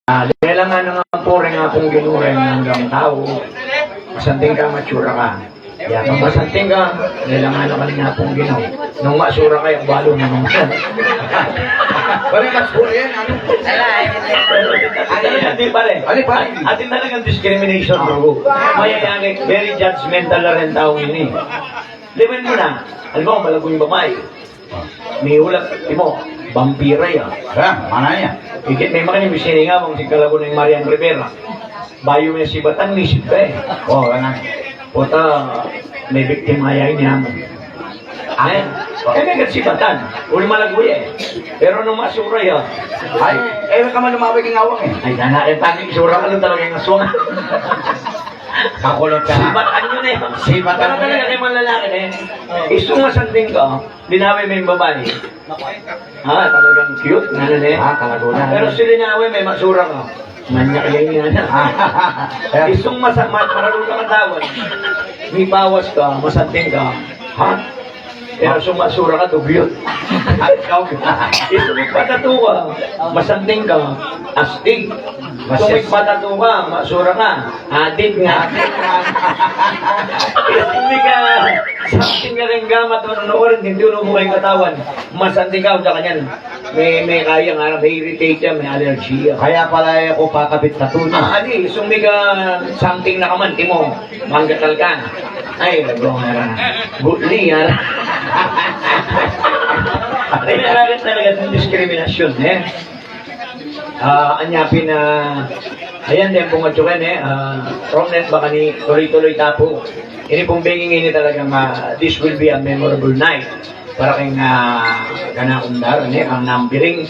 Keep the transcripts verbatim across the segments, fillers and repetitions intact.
Ah, lelangan na nga puri nga pung Ginu reng anggang tau. Masanting ka, matsura ka. Ya, pag masanting ka, lelangan na ka na nga pung Ginu. Nung matsura ka, yung balo na nung Pare, mas puri yan, ano? Ano yan, di pare? Ano, pare? Atin talagang discrimination, bro. Mayayari, very judgmental na rin tao ini. Liwin mo na. Alam mo, malago yung babae. May ulap, di mo, vampira yan. Ah, mana yan? Ikit may makanya, may sininga, bang si kalago na yung Marian Rivera. Bayu me sibatan, misip ka e. O, kanan. Puta, may biktima ya ini, amo. Ay, e, may sibatan. Uli malagu ya e. Pero nung masura ya. Ay, e, ka man lumawig ing awang e. Ay, dana, e, tanging sura ka, nung talaga yung aswang. Kakulot ka. Sibatan yun e. Sibatan. Pero talaga, kaya mga lalaki e. Isung masanting ka, linawi me ing babae. Ah, talagang cute, ngana ne. Ah, talaga na. Pero si linawi me, masura ka. Manyak yan yan. Isung masa-, ma-, maralung ka matawan. Mipawas ka, masanting ka. Ha? Pero sung masura ka, dugyot. Isung mipatatu ka, masanting ka. Astig. Isung mipatatu ka, masura ka. Adik nga. Hindi ka, something ka rin gamat, ano, ano, rin, hindi, ano, mo kayong katawan. Masanting ka, uda ka niyan. May, may kaya nga, may irritate yan, may allergy yan. Kaya pala e ku pakabit tattoo na. Ah, adi, sumbi ka, something na ka man, timo, manggatal ka. Ay, lago nga ra. Butli, ara. Ay, talaga, talaga, diskriminasyon, e. Ah, anya pin, ah, ayan, den pung atsukan, e, ah, Romnet, baka ni tuloy-tuloy tapu. Ini pung benging ini talagang, ah, this will be a memorable night para keng, ah, kanakung daran, e, kang Nambiring.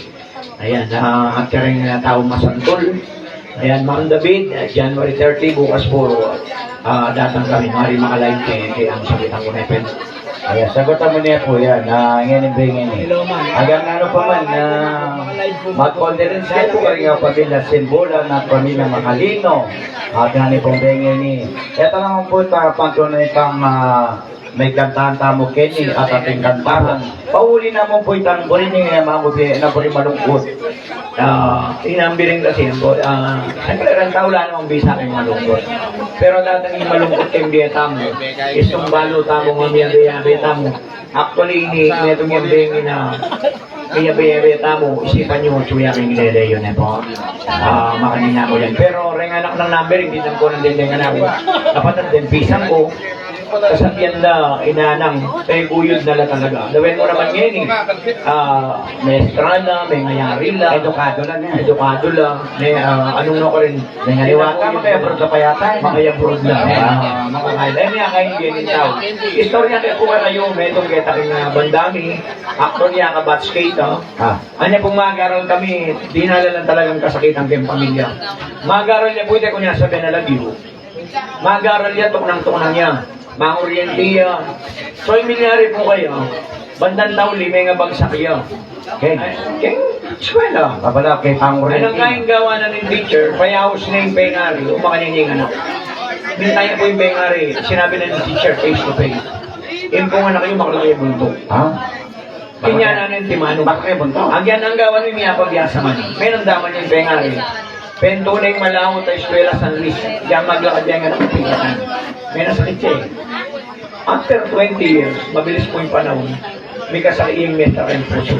Ayan, ah, at kareng, ah, tau masantul. Ayan, Mang David, ah, January thirty, bukas pu, ah, datang kami, mari makalain ke, ke ang sakitan ku ne pen. Ayan, sagutan mu ne pu yan, ah, ngeni benging ini. Hello, man. Agang nanu pa man, ah, mag-condolence kayu pu kareng pamilya Simbulan at pamilya Makalino. At ngeni pung benging ini. Eto naman pu, ta-, pangtunay pang, ah, may kantahan tamu keni at ating kantahan. Pauli namu pu itang buri ning, e, mabuti, na buri malungkut. Ah, i Nambiring kasi, ah, siyempre, reng tau la namang bisa keng malungkut. Pero datang ing malungkut keng bie tamu, isung balu tamu, nga miyabe-yabe tamu. Actually, ini, netung yang benging ini, miyabe-yabe tamu, isipan yu, atsu ya keng lele yu, e pu. Ah, makanyan mu yan. Pero reng anak nang Nambiring, di naman ku nang denden kanaku. Kapatad den, pisang ku, kasabian da, inanang, e, guyud na la talaga. Lawen mu naman ngeni, ah, maestra la, mengayari la. Edukado la ne. Edukado la, ne, ah, anung no karin. Mengaliwa ka, maka-abroad ka pa yata, e. Maka-abroad la, e. Ah, makakain. E, miyakain din yung tau. Istorya ke pu kekayu, metung keta keng, ah, banda mi, aktor ya ka batch keta. Ah. Anya pung mag-aral kami, di na la lang talagang kasakitan keng pamilya. Mag-aral ya pu ita, kunya sabian na lagyu. Mag-aral ya, tuknang-tuknang ya. Manguryente ya. So, ing milyari pu kaya, bandang tauli, mengabagsak ya. Keng? Ay, keng eskwela. Abala, keng panguryente. Ay, nang kaing gawa na ning teacher, payaus na ing pengari, o makanyan ing anak. Minta ya pu ing pengari, sinabi na ning teacher, face to face. Ing pung anak yu, makalaki buntuk. Ha? Kanya na ning timanu. Bakit buntuk? Agyan ang gawa ni Mia Pabiasa man. Menung daman ing pengari. Pentu na ing malaut a eskwela San Luis. Yang maglakad yang anak pigatan. Menasakit ya e. After twenty years, mabilis pu ing panaun, mikasakit ing mestra keng pusu.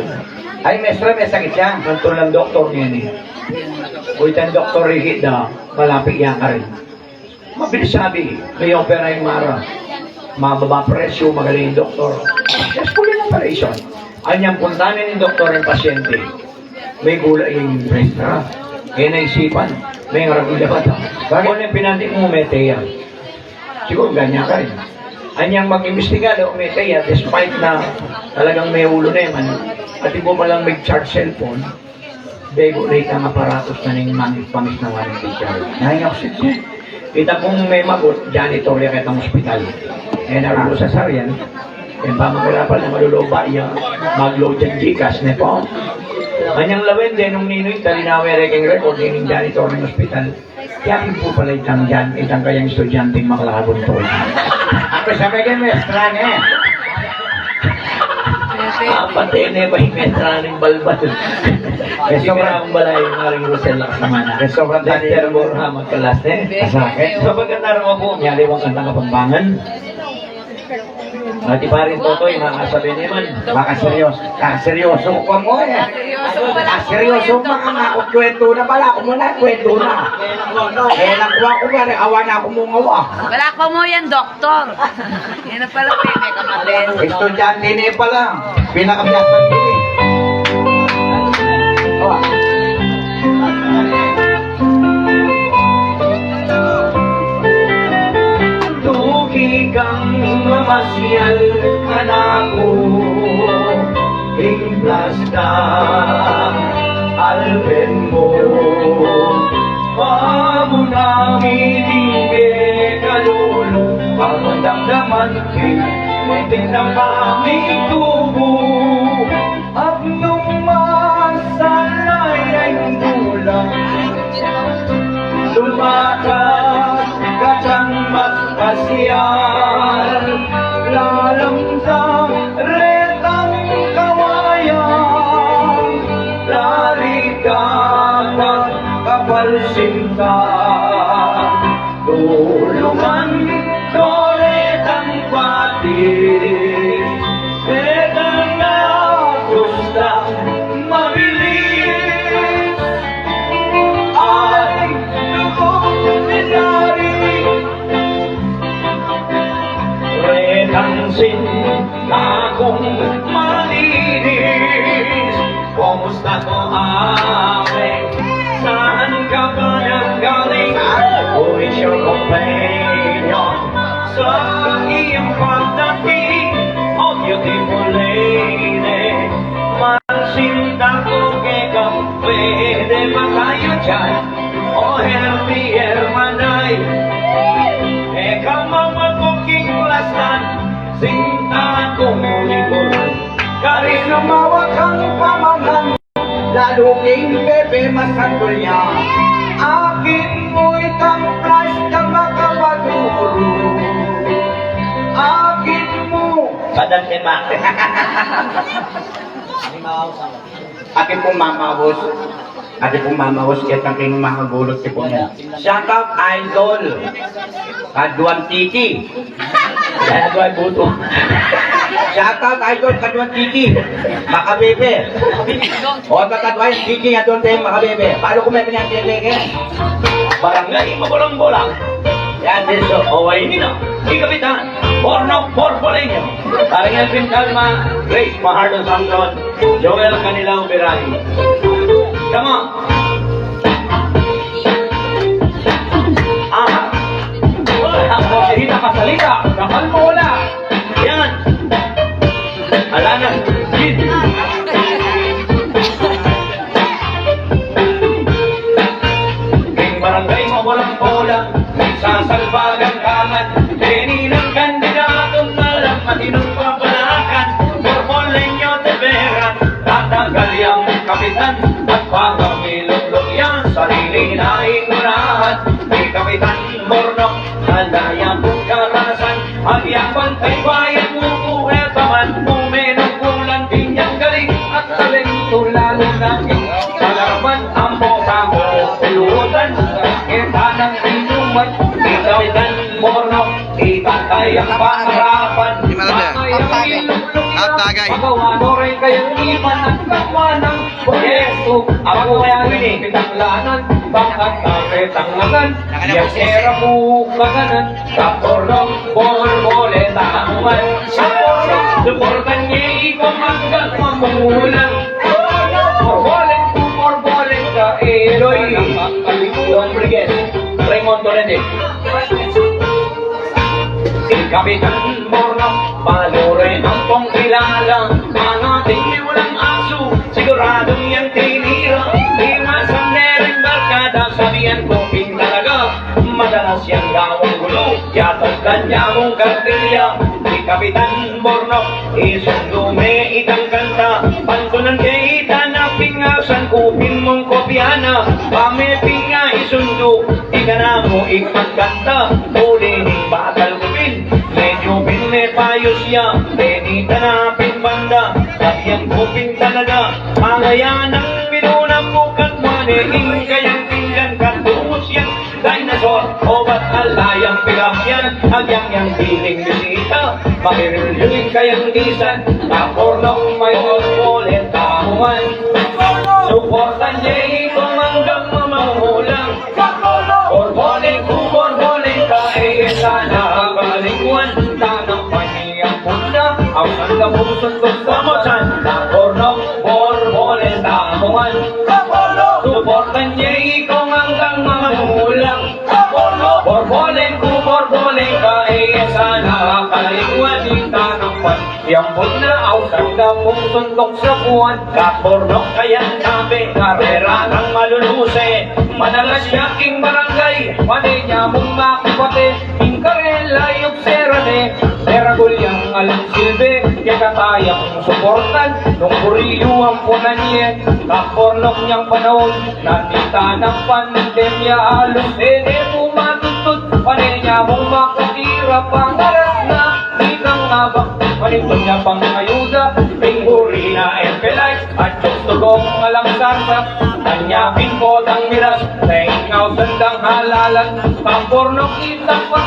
Ay, mestra, mestra sakit ya. Ngantu lang doktor ngeni. Uy, itang doktor, ikit da, malapit ya karin. Mabilis sabi, may opera ing mara. Mababa presyo, magaling ing doktor. Successful ing operation. Anyang puntahan ning doktor ing pasyente, may gula ing mestra. Kaya naisipan, may ngaragul ya bata. Bakit? Kung ano yung pinanti mo, mete ya. Siguro, ganyan ka rin. Anyang mag-imbestiga, lo, mete ya, despite na talagang may ulo na yan. At iba palang may charge cellphone. Bego rita nga aparatus na ning mangis-pangis na waning teacher. Nangin ako, "Sige." Kita kung may magut, janitor ya ketang ospital. E na rin sa saryan. E, pamagarapan na maluloba ya, mag-load yang Gcash, ne pu. Anyang lawen de nung ninu ita, linawe re keng record, ning janitor ning ospital. Kaya pu pala itang jan-, itang kayang estudyanteng makalakad buntuk. Apa siya may kay mestra ne? Apa tene ba ing mestra ning balbal? Kasi sobra, kaya ang balay, Maring Rosel, lakas naman, ah. Kasi sobrang dali. Mister Borja, magkalas, eh. Masakit. Sa pagkanta mo po, may aliwang kantang Kapampangan. Ati pa rin, Totoy, makasabi naman. Makaseryoso. Kaseryoso ko mo, eh. Kaseryoso, makangakot kwento na pala. Ako muna, kwento na. Eh, nakuha ko ba rin? Awa na ako mong awa. Wala pa mo yan, Doktor. Yan na pala, pinakamaten. Estudyante na pala. Pinakabiyasan din, eh. Oh. Tuki kang mamasyal, anak ku, ing plasta, alpen mu. Pamu nami ding e kalulu, pamandamdaman, munting na pamitubu. At nung masalay ay tulang, lumakat ka kang magpasyal, lalamdam retang kawayan, laligawan kapal sinta, tulungan ko retang batis. Retang na gustang mabilis. Ay, naku, nangyari. Retang sinta kung malinis. Kumusta ko, ate? Saan ka ba nanggaling? Who is your companion? Sa iyong pagdating, oh beautiful lady, masinta ko keka, pwede ba tayo dyan? Oh, hermano, hermanay, eka mamakuking lastan, sinta kong likuran. Kari lumawa kang pamangan, lalu king bebe masandul ya. Akit mu itang plasta makabaduru. Akit mu. Padan tema. Ati pung mamaus. Ati pung mamaus, ketang king mamagulut ti pung yan. Shout out, idol. Kaduan Titi. Kaya duan buto. Shout out, idol, kaduan Titi. Makabebe. O, kaduan Titi, adon te makabebe. Palu ku me pinyang tete ke? Barangay Magulang-gulang. Yan, diso. O, ay, ini na. Di Kapitan Bornok Borboleño. Barangay Pintalma, Grace Fajardo Santos. Joel Canilao Berani. Come on. Ah. Ang bosehita pasalita, kapal mo wala. Yan. Ala na. Gin. King barangay Magulang-gulang, nagsasalbagan kaman, deni nang kandidatong malam at inung papalakan, Borboleño de veras, tatagal yang kapitan, at para milulog yang sarili na inunahan, ni Kapitan Bornok, ala yang pung karasan, at yang bantay bayan mu ku e paman, mumenong kulang din yang galing, at talento lalo na king kalaman, ampo tamo pulutan, kita nang inuman, ni Kapitan Bornok, itatay ang pangarapan. Di maganda. Patay ang ilulog. At tagay. Magawa no rin kayang iman ang gawa ng proyekto. Ako kaya pinanglanan, bakit bakit ang ngalan? Yang era mu kaganan, sa Bornok, Borboleta, naman. Sa Bornok, suportan niya ikaw hanggang mamulang. Borbolet, Borboleta, eh, Eloy. Don Brigues, Raymond Torrente. Ing Kapitan Bornok, balu re ampong kilala, mga tingin walang aso, siguradong yang tinira. Iwasan ne ring barkada, sabihan ku pin talaga, madalas yang gawang gulo, yatag kanya mong kartilya. Ni Kapitan Bornok, isundu me itang kanta, pantunan ke ita na pingasan ku pin mong kopyana, pame pinga isundu, ikana mu ipagkanta, uli ning batal ku pin, medyo pin me payus ya, deni ta na pin banda, sabihan ku pin talaga, pangayan ang minu- Obat ala yang piramyan, agyang yang piling bisita, makiring-ring kayang isan, Kapornok, may borbole tamu ngan. Suportan ye ikong anggang mamumulang. Borboleng ku, borboleng ka, e sana kakalingwan, tanang panyambut na, ausan da pung suntok sa buwan. Kapornok, borboleng tamu ngan. Suportan ye ikong anggang mamumulang. Borboleng ku, borboleng ka, e sana kakalingwan, tanang panyambut na, ausan da pung suntok sa buwan. Kapornok, kayang tabe, karera nang maluluse, manalas ya king barangay, pane nya mung makipate, king karela yupsera ne, meragul yang alang silbe, kekatayang suportan, nung buri yu ampunan ye. Kapornok, nyang panaun na nita nang pandemya, alus e ne mu matutut, pane nya mung makatira, pangaras na ikang abak, manitu nya pang ayuda, king buri na empelay, at tugtugong alang sarsa, anya pin potang miras, teng ausan dang halalan. Kapornok, ita pa,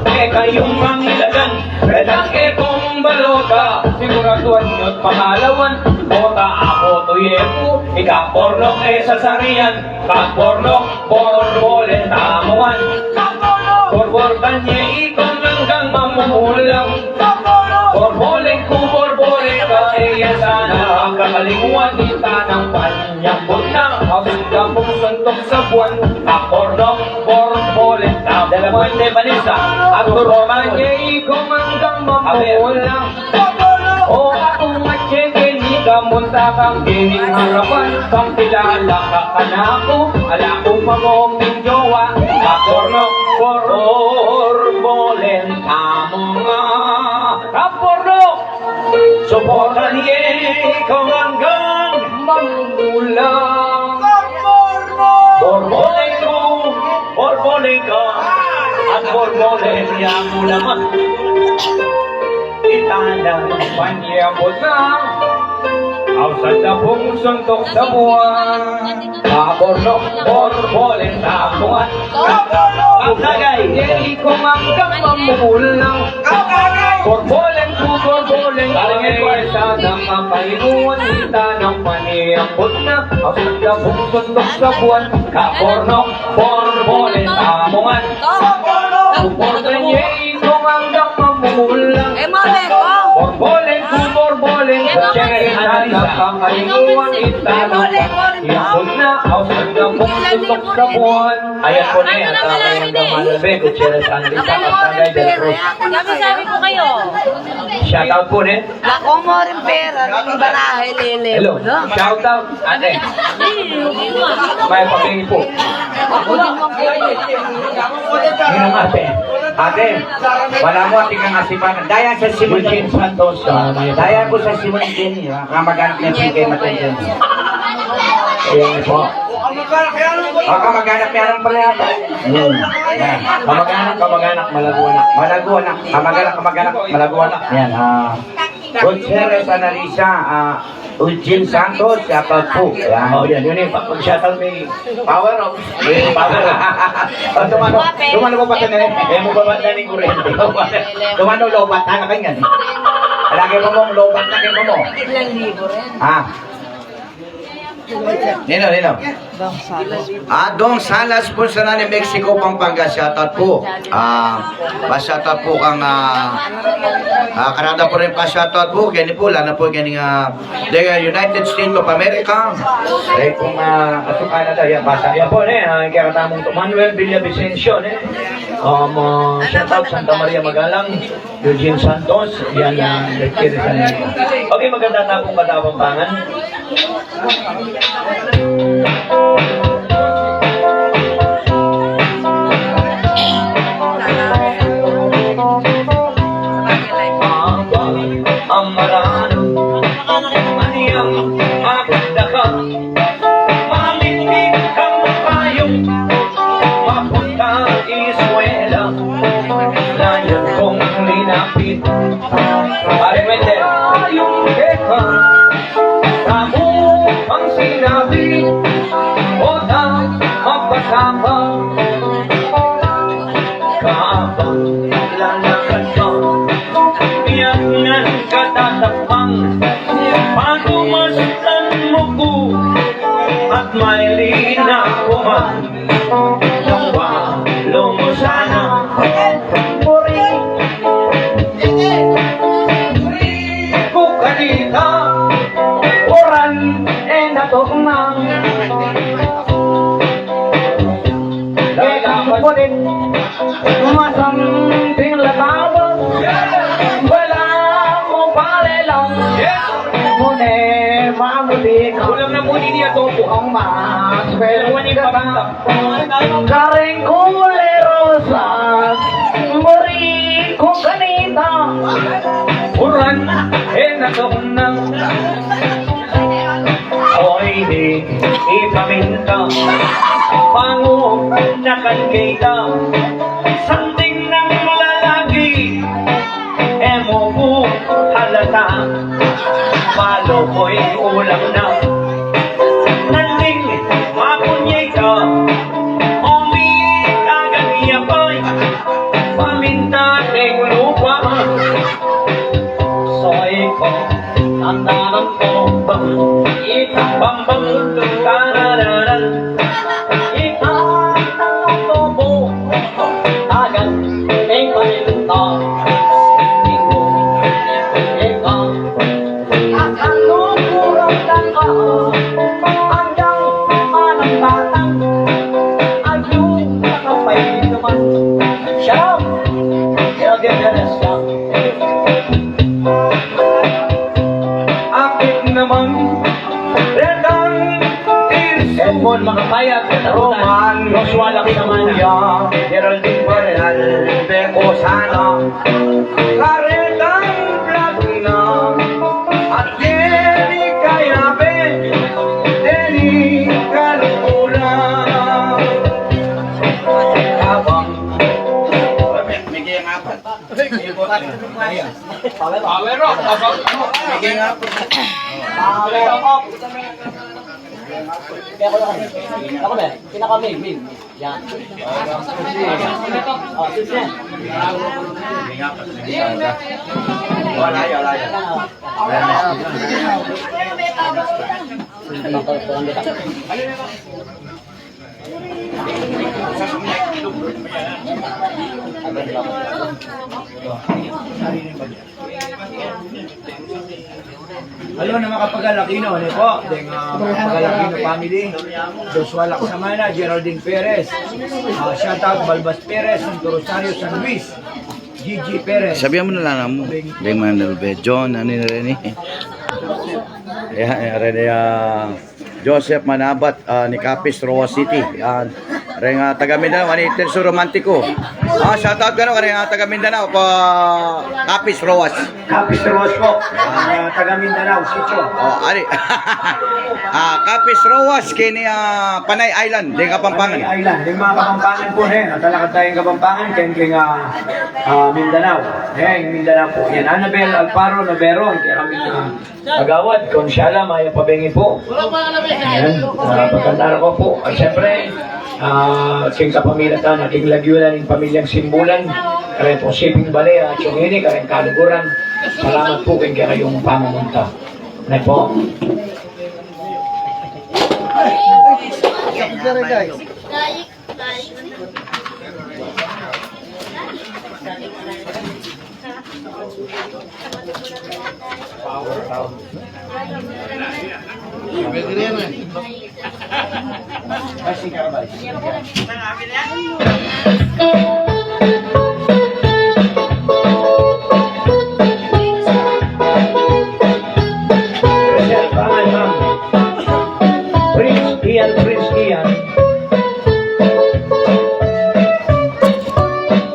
e kayung mangilagan, retang e kung balota, siguraduan yu't pangalawan, bota aboto ye pu, i Kapornok e sasarian. Kapornok, borboleng tamu ngan. Borboleng ye ikong anggang mamumulang. Borboleng ku, borboleng ka, e sana kakalingwan, tanang panyambut na, ausan da pung suntok sa buwan. Kapornok, borboleng tamu ngan. De la Fuente, Vanessa, Arthur Roman. Borboleng ye ikong anggang mamumulang. O aku, mache keni ka, munta kang kening harapan, pangkilala ka kanaku, ala ku pa mu pin jowa. Kapornok, borboleng tamu ngan. Kapornok, suportan ye ikong anggang mamumulang. Borboleng ku, borboleng ka, at borboleng ya mu naman. Itana panyambut na, ausan da pung suntok sa buwan. Kapornok, borboleng tamu ngan. Kapornok, ang tagay. Ye ikong anggang mamumulang. Borboleng ku, borboleng ka, e sana kakalingwan, tanang panyambut na, ausan da pung suntok sa buwan. Kapornok, borboleng tamu ngan. Suportan ye ikong anggang mamumulang. E, mole ko. Borboleng ku, borboleng ka, e sana kakalingwan, tanang panyambut na, ausan da pung suntok sa buwan. Ayan po na yan, tama yung gamal. Be, Gutierrez, Andy, Tapatagay, De La Cruz. Sabi-sabi po kayo. Shout out po, ne? Ako mo rin pera, yung barahe, lele. Hello. No? Shout out, ate. May pagkain po. Ninong ate. Ate, wala mo ating kang asipan. Daya sa Simon Eugene Santos. Ah, may Daya po sa Simon Eugene. Kamag-anak niya, P K Matenden. Ayan po. Ah, kamag-anak niya lang pala yata. Hmm. Yan. Kamag-anak, kamag-anak, malago anak. Malago anak. Kamag-anak, kamag-anak, malago anak. Yan, ah, Gutierrez Analisa, ah, Eugene Santos, shout out po. Yan. Oh, yan. Yun yung pag-, pag-shout out may power, oh. May power, oh. Oh, tumano, tumano po ba ito na yun? Eh, mo ba ba na ni kurente? Tumano, lobat, ano kanyan? Lagi mo mong lobat, lagi mo mo. Ilang libo rin. Ah. Nino, nino? Dong Salas. Ah, Dong Salas, Punsalan, Mexico, Pampanga, shout out po. Ah, pa-shout out po kang, ah, ah, karada po rin pa-shout out po. Kaya ni po, lana po kaya ni, ah, the United States of America. Eh, kung, ah, ato Canada, yan, basa. Yan po, ne, ah, kaya tamang Manuel Villavicencio, ne. Um, ah, shout out, Santa Maria Magalang. Eugene Santos, yan ang nagkiri sa nila. Okay, maganda na pong Kapampangan. Ang marano, maniyang magdaka. Mamindig kang payong, mapunta Iswela, layan kong linapit. Pare Wendell. Payong keka, kamu ang sinabi, o na mapasama. Inakuman, nung walung sana. Buri ku kanita, uran e natuknang. Kaya ka pa din, masang ting latawa, wala mo palelang. Mune mamuti ka. Ulam na muni niya, topo. Ang mas pwede ka. Kareng kule rosas, buri ku kanita. Uran e natuknang. Oy, di ipaminta, pangunakan keta, santing nang lalaki, e mu ku halata, balu ku'y ulam na. Nanding mapunyeta, o mi kaganyan pa'y paminta deng lupa. Soy ko, tandanan ko, bang, ita, bang, bang, tarararan. Ita, tandanan ko, bu, tagan, ita, ita, ita. Akan lukurang dan ka, andang manang batang, ayu, nakapay naman. Siya, kaya ganyan siya. Akin naman, retang Edmond Makapayag, Roman, Roswalak Samana, Geraldine Perez, Albeco Sana, Karetang Vlog na, at Jenny Kayabe, Jenny Kalukura. Abang. Power up. Power up. Kaya ko lang. Ako na, pinaka main, main. Yan. Oh, sis, yan. Wala, wala, wala. Halo na, makapagal Aquino, ne po? Deng, ah, makapagal Aquino family. Joshua Laksamana, Geraldine Perez. Ah, shout out Balbas Perez, Santo Rosario, San Luis. Gigi Perez. Sabihan mu na la namu. Deng Manalbe, John, ano na rin eh? Yan, yan rin eh, ah, Joseph Manabat, ah, ni Capiz, Roxas City. Yan. Reng, ah, taga Mindanao, ani, Terso Romantico. Ah, shout out kanu, reng, ah, taga Mindanao, pa Capiz, Roxas. Capiz, Roxas po. Ah, taga Mindanao, Sitio. Oh, ari. Ah, Capiz, Roxas, keni, ah, Panay Island, deng Kapampangan. Panay Island, deng mga Kapampangan po, he. Natalakad tayong Kapampangan, keng, keng, ah, ah, Mindanao. He, Mindanao po. Yan, Annabel Alparo Naveron, kaya kami, ah, Kagawad, kung siya lang, mayap a bengi po. Ayan, ah, pagkanta ko po. At siyempre, ah, king kapamilatan, king lagyu na ning pamilyang Simbulan, kareng posibling bale, at yung ini, kareng kaluguran. Salamat po king kekayung pamamunta. Ano po? Prince Ian, Prince Ian.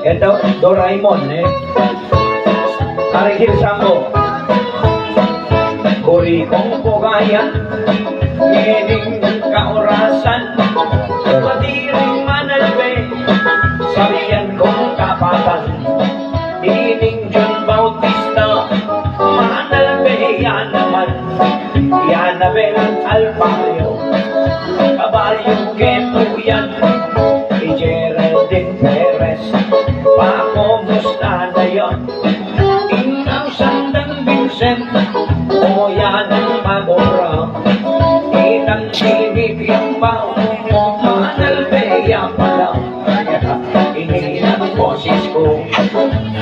Eto, Doraemon, eh. Karikil Sambo. Buri kung pugayan, ining kaurasan, pati ring Manalbe, sabian kung tapatan. Ining John Bautista, Manalbe ya naman. I Annabel Alpario, kabaryo ke pu yan. I Geraldine Perez, pakumusta na yan? Inang Sandang Vincent, o yan ang pag-obra. Itang sinipyang baon. Pala, ini na boses ku.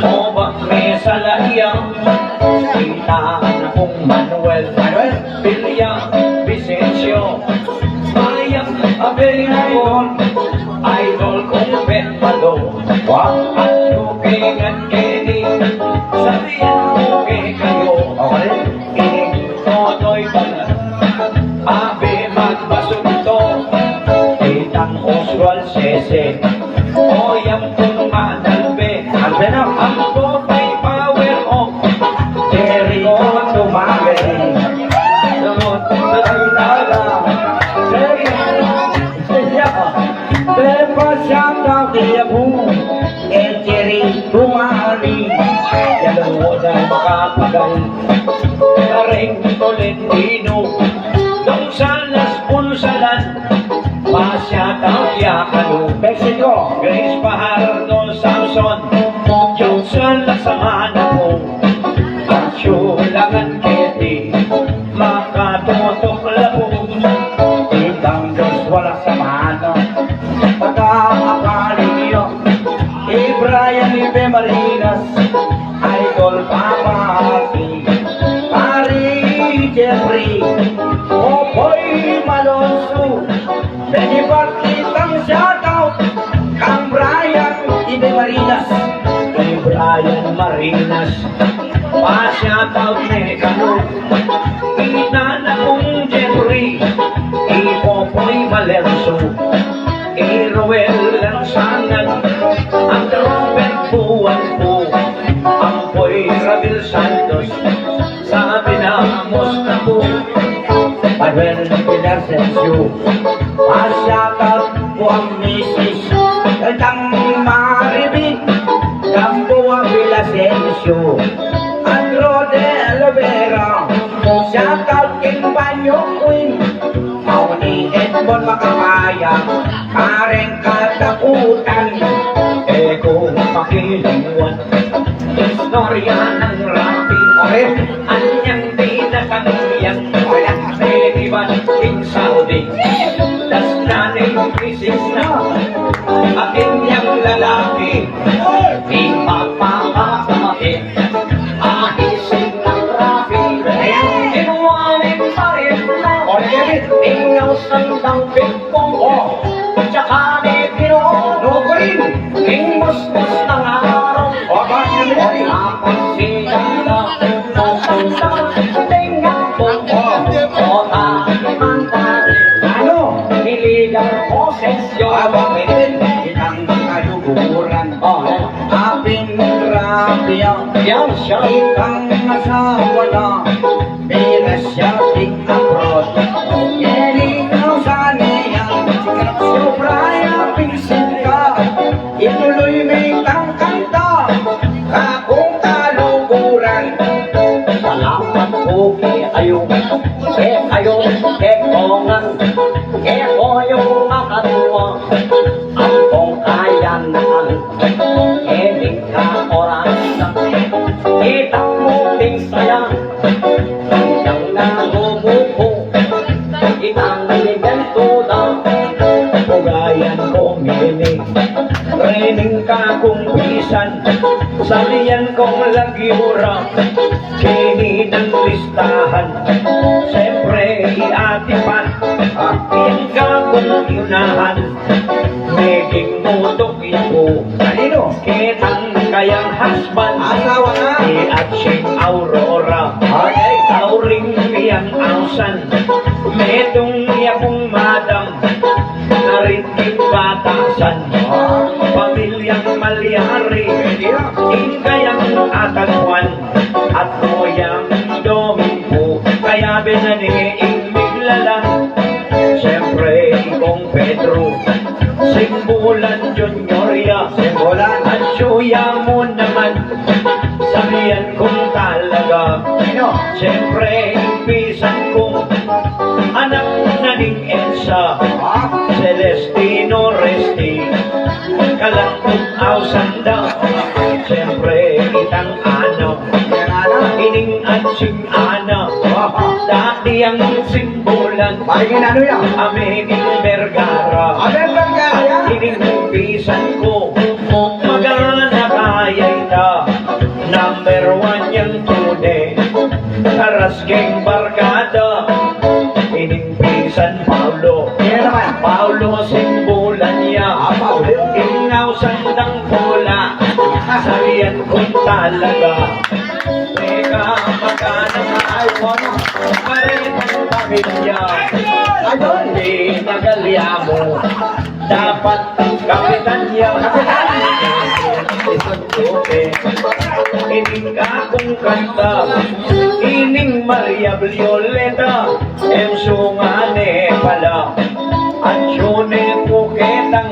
O ba me sala ya? Kita na kung Manuel, Manuel, Villa Vicencio. Mayap a very idol, idol kung Pepado. Wa? At looking at Kenny, sabihan ko kekayu. Okay. Ini Totoy pala. Abi, magbasug to. Itang Oswald Sese. O, yan pung manalbe. Albe na. Ang Popeye power of Jericho tumawid. Lumot sa tala. Jericho. Pepa, shout out kaya pu, e Jerry Tumari. Yan ang wala makapagal. Kareng Tolentino, Gonzales Punsalan, pa-shout out ya kanu. Mexico. Grace Fajardo Samson, Johnson Lasamana po, Pachulangan Ketty, makatutok lapu. Itang Joshua Lasamana, taga Apalillo, i Brian Ibe Marinas, Idol Papa Happy, Pari Jeffrey, Popoy Malonzo, Benny Bakitang shout out, kang Brian Ibe Marinas, kay Brian Marinas, pa-shout out ne kanu. Ina na kung Jeffrey, i Popoy Valenzo, i Roel Lansangan, ang Robert Buwan po, ang Poy Rabil Santos, sabi na musta po. Manuel Vinascencio, pa-shout out po ang misis, kang Maribi, Gamboa Villasencio, at Rode Lovera, shout out king Banyo Queen, Mauni Edmond Makapaya, Kareng Katakutan, e ku pakilingwan. Istorya nang Rapi, anyang di na kaniyan, pwede ba king Saudi? Das na ning misis na, atin yang lalaki, di mapapakapit. Ahisin nang Rapi, kinuha ning parit na, ingaw sandang pingpong, tsaka ni Pino, no green, ning musmus nang araw. O, bakit naman yan? Tapos siya na, tapos sa tingnan ko, o, o, tayo man tayo. Ano? Illegal possession. Aba, pwede. Itang kaluguran. O, e. Apin Rapi, yan siya. Itang asawa na, miras ya king abroad. Ngeni, nausan ne ya, sobra ya pin singka. Ituloy me itang kanta, kakung kaluguran. Salamat po kekayu, kekayu, kekongan, kekayu makatua. Ampong kayanaan, e ning kaorasan, kita mu pin saya, yang narumuku, itang alimentu da. Ugayan kung ini, rening kakung pisan, salian kung lagi ura, keni nang listahan, siyempre i Ate Pat, yang kakung yunahan. Meging mutuk ya pu. Kanino? Ketang kayang husband. Asawa na. I Atsing Aurora. Okay. Tauring yang ausan. Metung ya pung madam. Narin king batasan. Ah. Pamilyang malyari. Pwede na. Ing kayang atagwan. At mo yang dominggu. Kaya binane ing miglalang. Siyempre, ikong Pedro, Simbulan Junior ya. Simbulan. At suya mu naman, sabihan kung talaga. Sino? Siyempre, ing pisan kung anak na ning Elsa. Ah? Celestino Resti, kalat kung ausan da. Siyempre, itang anak. Yan, anak. Ining Atsing Ana, dati yang Simbulan. Bakit ano yan? Aming Vergara. Aming Vergara. Ining pisan ku, magana kaya ita, number one yang tune, karas keng barkada. Ining pisan Paulo, Kaya naman. Paulo simbulan ya. Ah, Paulo. Ing ausan dang bola, salian ku talaga. Teka, magana ka, ay, wala. Maritang pamilya. Ay, doon. Pinagalya mu. Dapat kapitan ya. Ining kakung kanta, ining Maria Violeta, em sungane pala, at sune pu ketang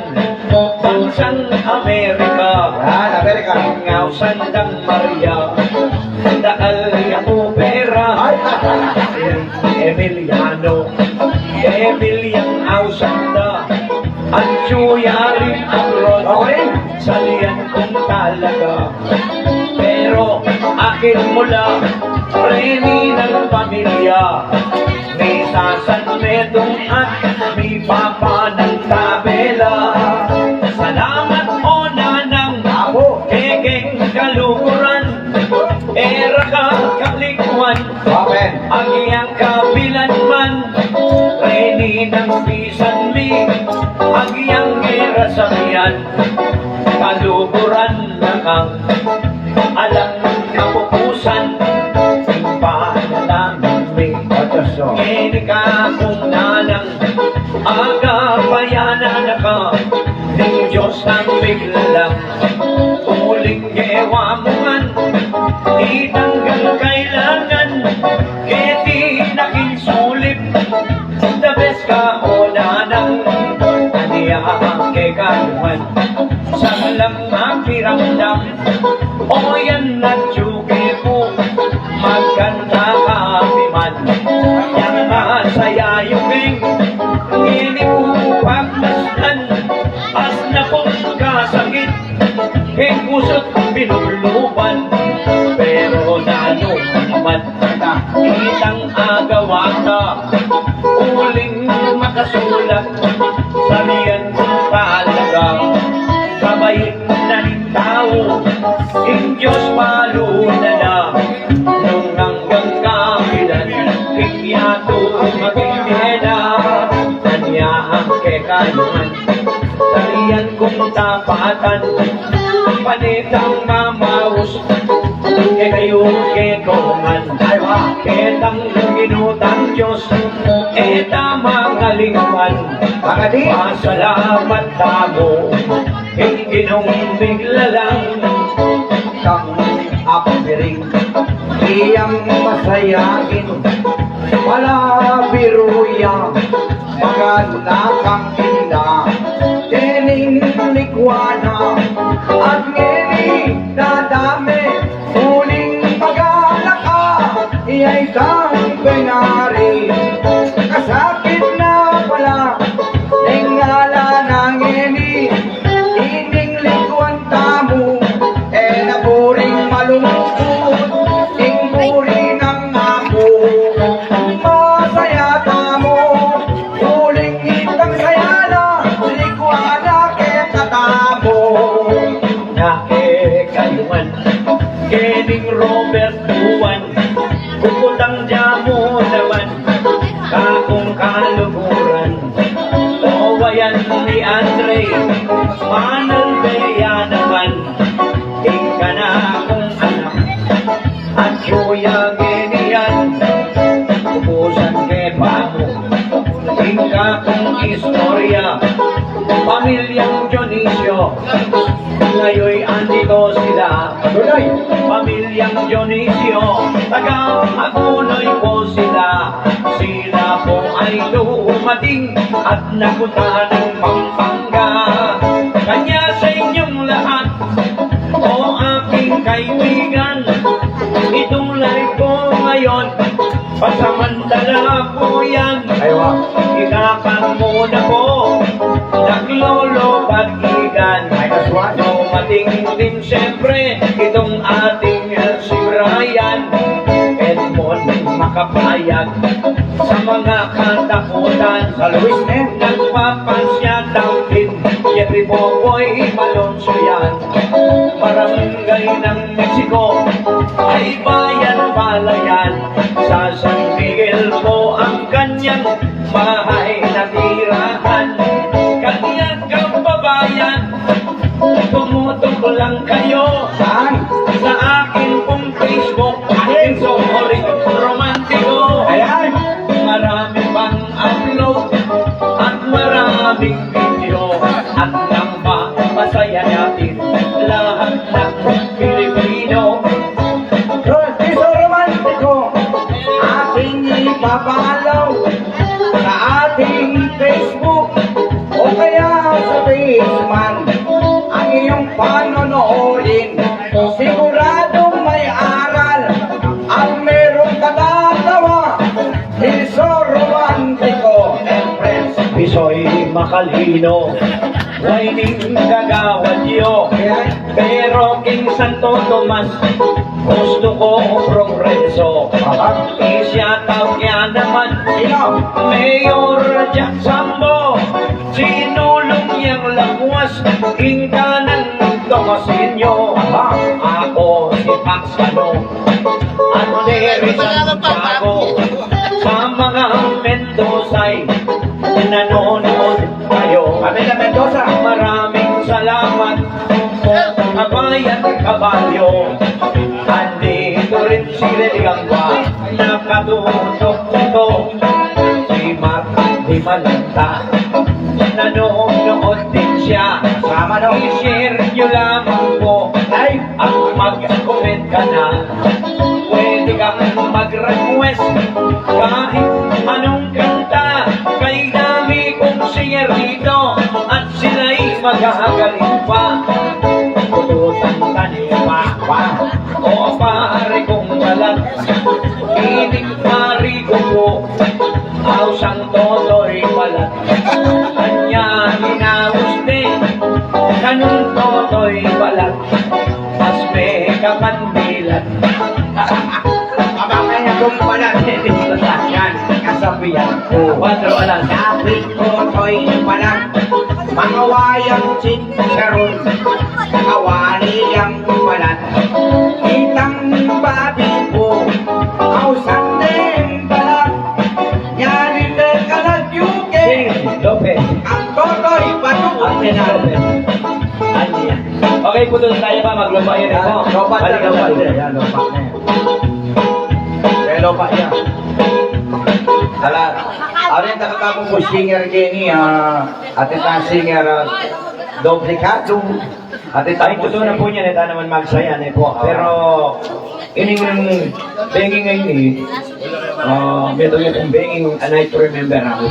bansang Amerika. Yan, Amerika. Ing ausan dang Maria, dakal yang opera. Ay, Emiliano, Emilian ausan da, ansu ya rin abroad. Okay. Salian ku talaga. Pero akil mula, reni nang pamilya, misasan metung at mipapa nang tabela. Salamat o nanang, Apo. Kekeng kaluguran, e ra ka kalingwan. Amen. Agyang kapilan man, reni nang pisan mi, agyang e ra sabian, kaluguran na kang alang kapupusan, ing panalangin mi. Otos, o. Ngeni kakung nanang, agapayanan na ka ning Dios nang biglalang. Uling gewa mu ngan itang kailangan, keti na king sulip. The best ka o nanang, ania keka man. Sanglang makiramdam, o yan na tsuke pu, magkanta kami man. Yang masaya yu keng, ngeni pu pagmasdan, as na pung kasakit, keng pusu't pinulubluban. Pero nanu naman, itang agawa ta, uling makasulat, salian ku talaga. Kabait na ning tau, ing Dios balu na na, nung anggang kapilan, ing yatu maging mela, ania kekayu man. Salian kung tapatan, panitang mamaus, kekayu kekongan. Ay, wa. Ketang Ginu tang Dios, e ta mangalingwan. Bakit? Pasalamat tamu king Ginung biglalang. Kang Apo Biring, iyang masayain, palabiru ya, magana kang inda, dening likwan na, at ngeni dadame, uling magana ka, iyay kang penari, kasakit na pala, ning ala na ngeni, ining likwan tamu, e na buring malungkut, ing buri nang Apo, masaya tamu, uling itang saya na, likwan na kekatamu. Na kekayu man, kening Robert Buwan, kukutang dyamu naman, kakung kaluguran. O, wayan ni Andre, manang beya naman, ing kanakung anak, at suyang iniyan, ubusan ke pamu, ing kakung istorya, pamilyang Dionisio, ngayoy andito sila. Tuloy. Pamilyang Dionisio, taga Agunoy po sila. Sila po ay dumating at napunta ng Pampanga. Kanya sa inyong lahat, o aking kaibigan, itong live ko ngayon, pasamantala po yan. Ay, wa. Ikakang muna po, naglolo batigan. Ay, kaswa. Dumating din siyempre itong ating, eh, si Brian Edmond Makapayag. Sa mga katakutan, sa Luis, eh, nagpapasyatang din, ye Popoy Malonzo yan, barangay ng Mexico, ay bayan pala yan. Sa San Miguel po ang kanyang bahay na tirahan. Kanya kababayan, tumutok lang kayo. Saan? Sa akin pong Facebook, Enzo Oric Romantico. Ayan. Marami pang upload at maraming video at nang mapasaya natin lahat ng Pilipino. Enzo Romantico, ating ipapalaw sa ating Facebook o kaya sa Facebook man ang iyong panonoodin. Siguradong may aral ang merong katatawa. Enzo Romantico and friends. Pisoy Makalino, Wayne Gagawad yo. Pero king Santo Tomas, gusto ko progreso. Aha. Isya tau kaya naman. Sino? Mayor Jack Sambo, sinulong yang lamuas, king kanang Tomasinyo. Aha. Ako si Pax Ano, Ante Rizal Santiago, sa mga Mendozay, nanonood kayo. Kami na Mendoza. Maraming salamat po, kabayan, kabayo. Andito rin si Lady Gamba, nakatutok ito. Si Mark Di Malanta, nanonood din siya. Sama, no? I-share nyo lamang po. Ay, ang mag-comment ka na, pwede kang mag-request kahit anong kanta. Kay dami kong singer dito at sila'y magagaling pa. Pututan tani pa. Pa. O pare kong balat, ining pare ko po. Ausang Totoy Balat. Anya inaus ne, kanung Totoy Balat. Mas me kapandilat. Abang kaya kung balat, yan, kasabihan ko. Kuwatro alas. Sabi ko, Totoy Balat, mangawayang chicharon, kawali yang balat. Itang babi po, ausan deng balat. Nyari te kalat yuke. Sing Lopez. Ang Totoy Balat. Ang Sing Lopez. Anya. Okay, putus tayo pa, maglobat yan po. Lobat yan, lobat yan. Yan, lobat na yan. Kaya lobat yan. Ala, arin na kakabong po singer keni, ah, atin na singer, ah, Duplicado. Atin. Ay, totoo na po niya, neta naman magsaya na po. Pero, ining benging ngayon eh, ah, meto niya pong benging, a night to remember ako.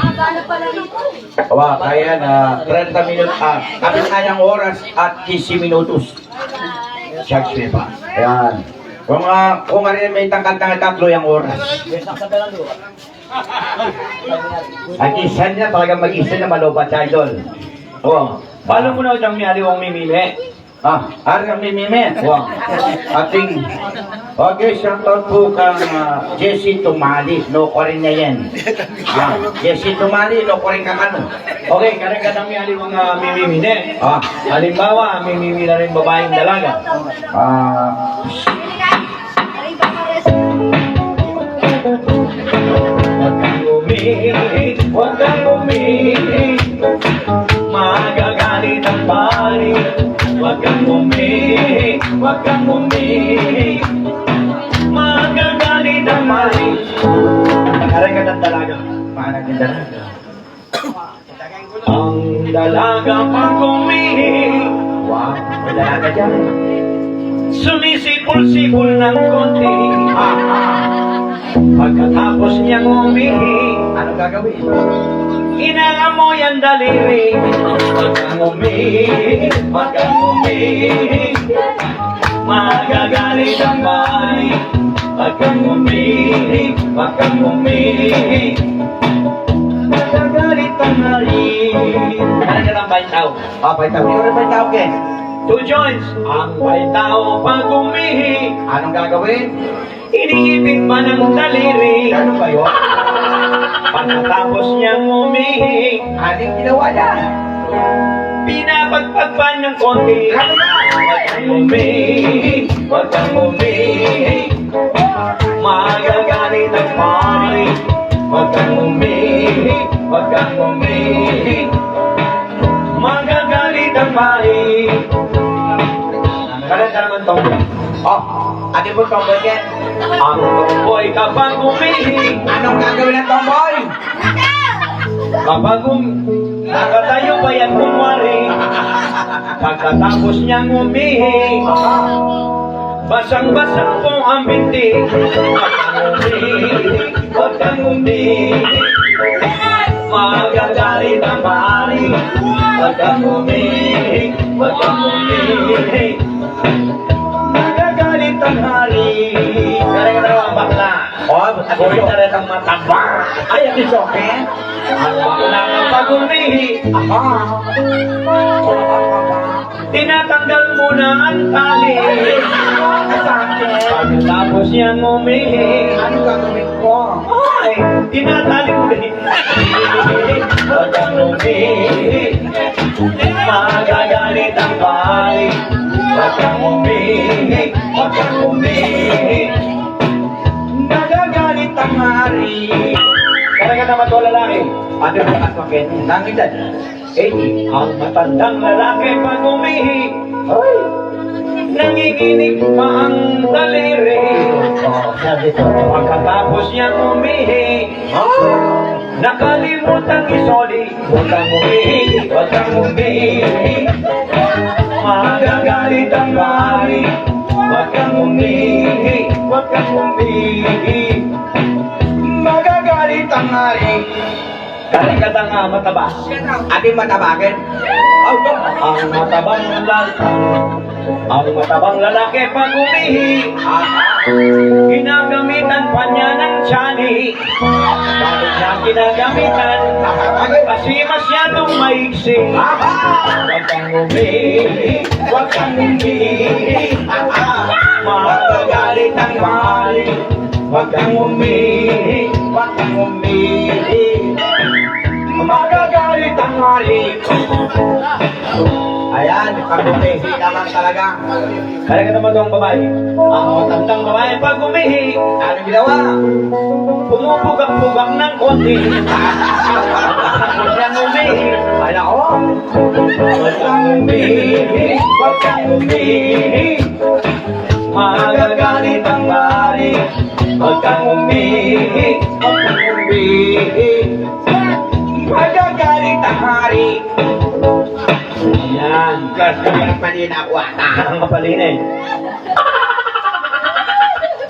Awa, kaya na, trenta minut, ah, kapit na yang oras at kinse minutos. Charge me pa. Ayan. Kung, ah, kung ari may tangkad-tangkad tatlo yang oras. Ay, isa niya, talagang mag-isa niya, malobat siya, idol. O, follow mo na, Jang, may aliwang mimili. Ah, ari ang mimimi. Wa. Ating, okay, shout out po kang, ah, Jesse Tumali, no, Korean na yan. Ah, Jesse Tumali, no, Korean ka kanu. Okay, karagatan mi aling mga mimimi, ne? Ah. Halimbawa, mimimi na rin babaeng dalaga. Ah. Huwag kang umihi, huwag kang umihi. Magagalit ang pari. Huwag kang umihi, huwag kang umihi. Magagalit ang pari. Karagatan talaga. Panag ng dalaga. Ang dalaga pag umihi. Wow, may dalaga dyan. Sumisipol-sipol ng konti. Pagkatapos niyang umihi, anong gagawin? Inaamoy ang daliri. Huwag kang umihi, huwag kang umihi. Magagalit ang pari. Huwag kang umihi, huwag kang umihi. Magagalit ang pari. Ano ka ng baitao? Ah, baitao. Ano rin baitao, Ken? Two joints. Ang baitao pag umihi. Anong gagawin? Iniipit pa ng daliri. Ganun ba yun? Pagkatapos niyang umihi. Anong ginawa niya? Pinapagpagpan ng konti. Huwag kang umihi, huwag kang umihi. Magagalit ang pari. Huwag kang umihi, huwag kang umihi. Magagalit ang pari. Kanta naman, Tomboy. Oh, ate mo, Tomboy, yan. Ang tomboy kapag umihi. Anong gagawin ng tomboy? Kapag um-, nakatayo pa yan, kunwari, pagkatapos niyang umihi, basang-basa po ang binti. Huwag kang umihi, huwag kang umihi. Magagalit ang pari. Huwag kang umihi, huwag kang umihi. Magagalit ang hari. Galing na naman, bakla. Oh, at ito na rin ang mataba. Ay, at ito, eh? Ang bakla ng pag-umihi. Aha. Tinatanggal muna ang tali. Sa akin. Pagkatapos niyang umihi. Ano gagawin ko? Ay, tinatali mo rin. Huwag kang umihi. Magagalit ang pari. Huwag kang umihi. Huwag kang umihi. Magagalit ang hari. Talaga naman to, lalaki. Ano yung akin? Nangita. Eh, ang matandang lalaki pag umihi, ay, nanginginig pa ang daliri. Oh, sabi ko. Pagkatapos niya umihi, ah, nakalimutang isoli. Huwag kang umihi, huwag kang umihi. Magagalit ang hari. Huwag kang umihi, huwag kang umihi. Magagalit ang hari. Galing ka tanga, mataba. Ate, mataba ken? Aw, ang matabang lal-, ang matabang lalaki pag umihi, ah, ginagamitan pa niya ng tiyali. Bakit niya ginagamitan? Kasi masyadong maiksi. Huwag kang umihi, huwag kang umihi. Magagalit ang hari. Huwag kang umihi, huwag kang umihi. Magagalit ang hari. Ayan, pag umihi naman talaga. Talaga naman tong babae. Ang matandang babae, pag umihi, ano ginawa? Pumupugak-pugak ng konti. Huwag kang umihi. Ay, nako. Huwag kang umihi, huwag kang umihi. Magagalit ang hari. Huwag kang umihi, huwag kang umihi. Magagalit ang hari. Yan. Kasi ang pali na ako ata. Ang kapali na eh.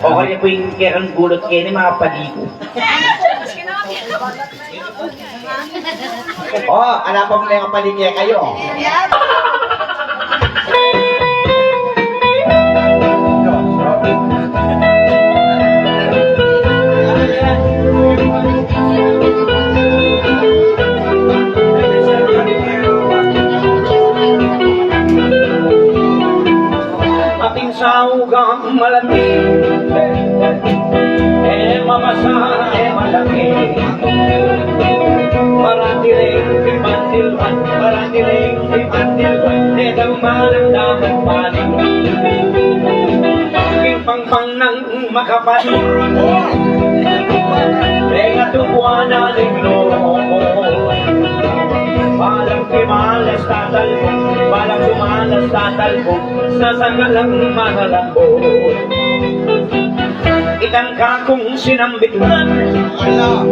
O kaya po yung kaya kang gulat kayo ni mga pali ko. O, ala pa mu neng kapaling ye kayu. Ating saugang malati. E mabasa, e malaki. Parati ring pipandilwan, parati ring pipandilwan, e dang maramdaman paling. Aking pangpang nang makapal. E nga tubuan na ring loko. Balang pimalas tatalbuk, balang pimalas tatalbuk, sasagalang makalambot. Itang kakung sinambit na. Ala.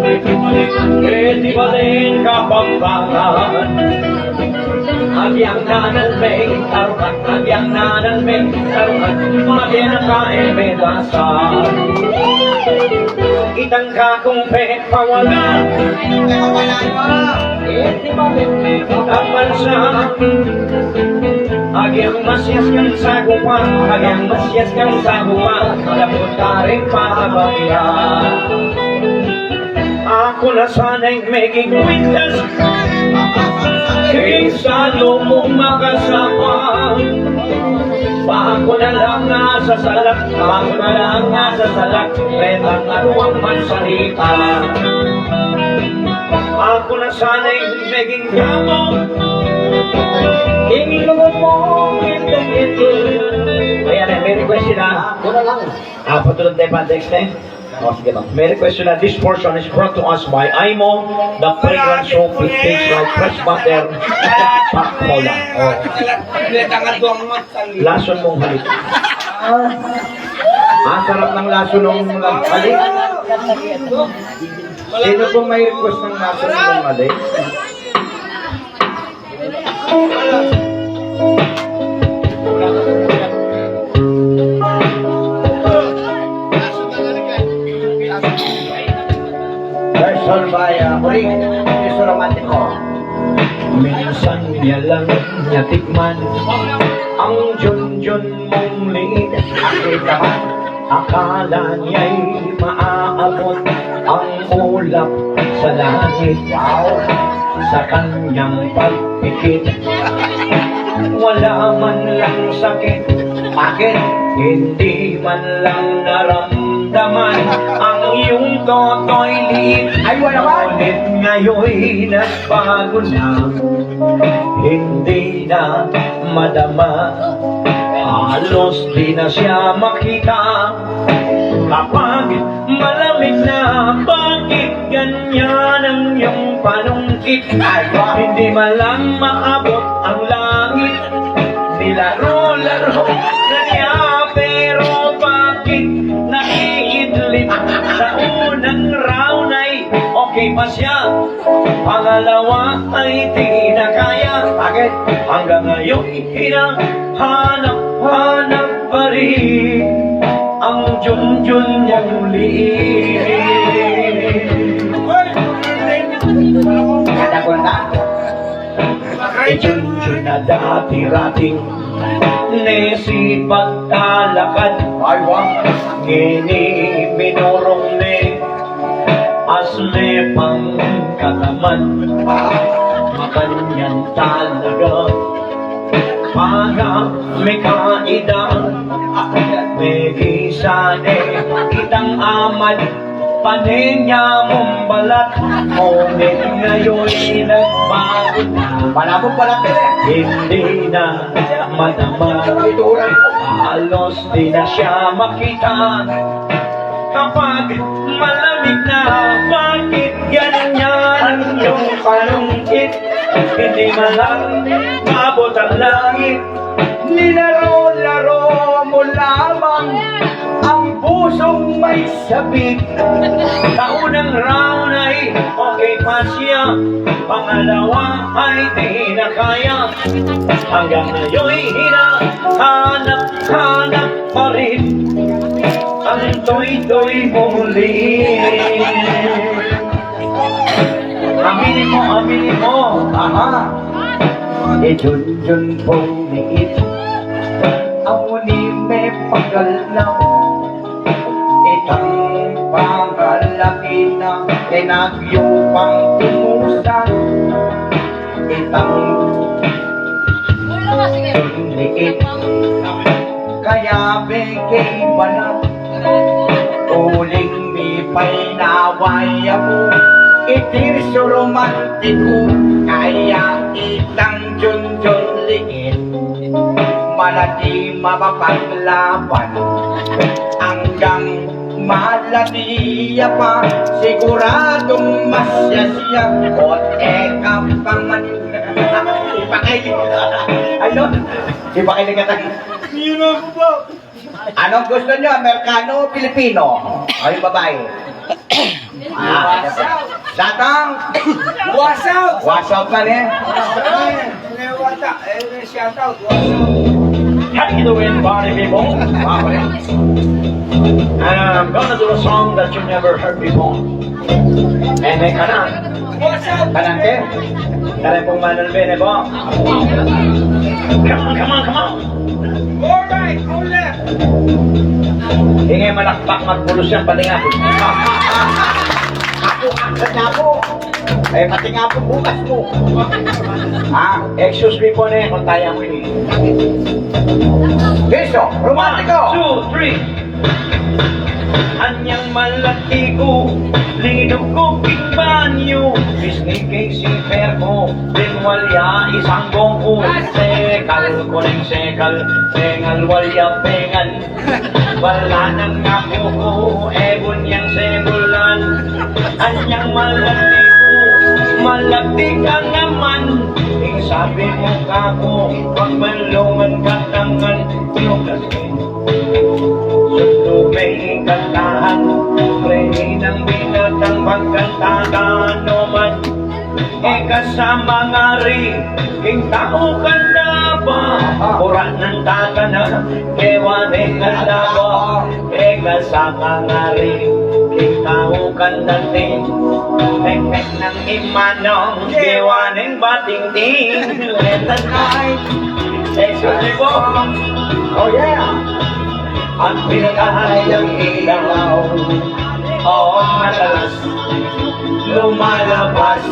E di balen Kapampangan. Agyang nanan meng tarukan, agyang nanan meng tarukan, magena ka e me dasal. Itang kakung pe Pawagan. Taman sa agyang masias kang sagupa, agyang masias kang sagupa, lapud ka ring pakabakian. Aku na sana'y meging kwintas, king salu mung makasapa. Baku na lang nga sasalak, baku na lang nga sasalak, retang aruang mansarita. Aku na sana'y meging kamo, Ayan, eh, may request sila. Mura lang. Ah, patulad tayo pa, text, eh. Oh, sige, ma'am. May request sila. This portion is brought to us by Aimo, the fragrance soap. It tastes like fresh butter. Pak Cola. Oh. Lason mung halik. Ah, sarap ng lason ng halik. Sino pong may request ng lason ng halik? Version by, uh, Uling, Iso Romantico. Minsan niya lang niya tikman ang Junjun mong liit. Akit naman. Akala niya'y maaabot ang ulap sa langit. Wow! Sa kanyang pagpikit, wala man lang sakit. Bakit? Hindi man lang naramdaman ang iyong toto'y liit. Ay, wala man. Ngunit ngayon'y nagbago na, hindi na madama. Halos di na siya makita. Kapag malamig na, bakit ganyan ang iyong panungkit? Ay, hindi man lang maabot ang langit. Nilaro-laro na niya, pero bakit naiidlip? Sa unang round ay okay pa siya, pangalawa ay di na kaya. Bakit? Hanggang ngayon, hinahanap-hanap pa rin ang Junjun mong liit. Kada kanta. Kay Junjun na dati-rating ne sipag talakad. Ay, wa. Ngeni minurung ne as me pang katamad. Makanyan talaga. Para me kaedad, me kisa ne itang amad, pane nya mung balat, ngunit ngayon'y nagbago na. Pala mung balat, eh. Hindi na madama. Ito, orang. Halos di na siya makita. Kapag malamig na, bakit ganyan ang iyong panungkit? Hindi man lang maabot ang langit. Nilaro-laro mo lamang ang pusong may sabik. Sa unang round ay okay pa siya, pangalawa ay di na kaya. Hanggang ngayon'y hinahanap-hanap pa rin ang toy-toy muli. Aminin mo, aminin mo. Aha. E Junjun pong liit, amu ni me pagal na. Itang pangalaki na, tinagyo pang tumusan. Itang liit, kaya bigay balat. Uling mipaynawayan mu, iti su romantiku, kaya itang Junjun liit, malati mapapaglaban. Anggang malati ya pa, siguradung masya siya, o teka pa man. Ipakay-, ayun, ipakay na kita. Hirap po. Anong gusto nyo? Amerikano o Pilipino? O yung babae? Ah, shout out. Wasaw! Wasaw pa rin. Shout out. How you doing, party people? Wow, pare. And I'm gonna do a song that you never heard before. And may kanan. Kanan ke? Kanan pong Manong Ben, eh, po. Come on, come on, come on. Alright, hold up. Ingay malakpak, magbulos yan, patingapon. Ako, ako na po. Eh, patingapon bukas mo. Ah, excuse me po, ne, kung taya mo ini. Listo, romantiko. One, two, three. Anyang malati ku, linug ku king banyu, pisni king siper ku, linwal ya isang bongku. Sekal ku ning sekal, pengal wal ya pengan. Wala nang aku ku, ebun yang sebulan. Anyang malati ku, malati ka naman. Ing sabi mu kaku, pagmalungan ka naman. Lukas Sundu me ing kantahan, reni nang binatang pagkanta ka no man. E ka sa mangari, king tau kanda ba, ura nang tatana, kewa ne kanda ba. E ka sa mangari, king tau kanda te, pekpek nang imanong, kewa neng bating ting. Let the night. Excuse me po. Oh, yeah. Ang pinakahayang ilaw, o madalas lumalabas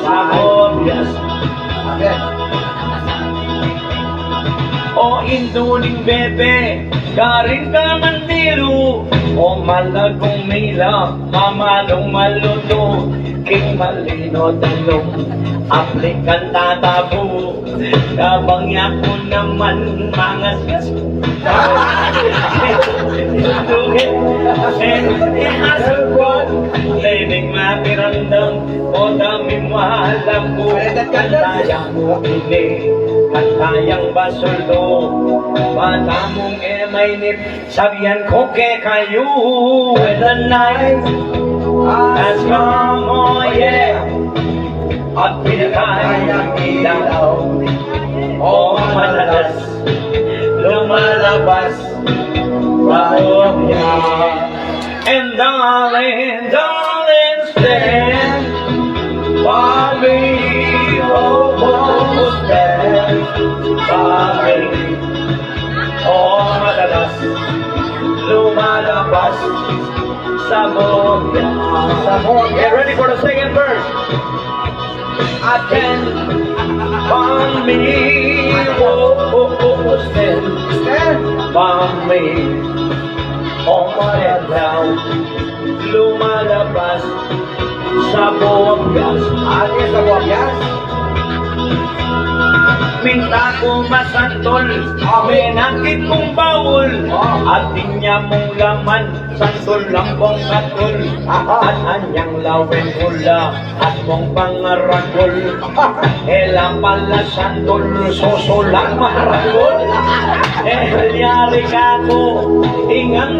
sa hobyas. Okay. O indu ning bebe, karin ka mandilu, o malagong mila, mamalung malutu, king malino talong, aplikan tatabu. Kabang yaku naman mangaskas. Tugit, eh, eh, asal ko. Lening makiramdam, o dami malam ko. Kantayang mu ini, kantayang basuldo. Bata mung e mainip, sabian ku kekayu, when the night has come, oh yeah. At pinakahayang ilaw, o madalas lumalabas sa hobyas. And darling, darling, stand by me. Oh, oh, stand by me. O madalas lumalabas sa hobyas. Sa hobyas. Okay, ready for the second verse? Stand by me. Oh, oh, oh, stand by me. O madalas lumalabas sa hobyas. Ano yan sa hobyas? Minta ku masantol, ah, menakit kung baul, ah, at inya mung laman, santol lang pong katol. Aha. At anyang lawen hula, at mung pangarakol. Ela pala santol, soso lang marakol. E, lyari ka ku, ingan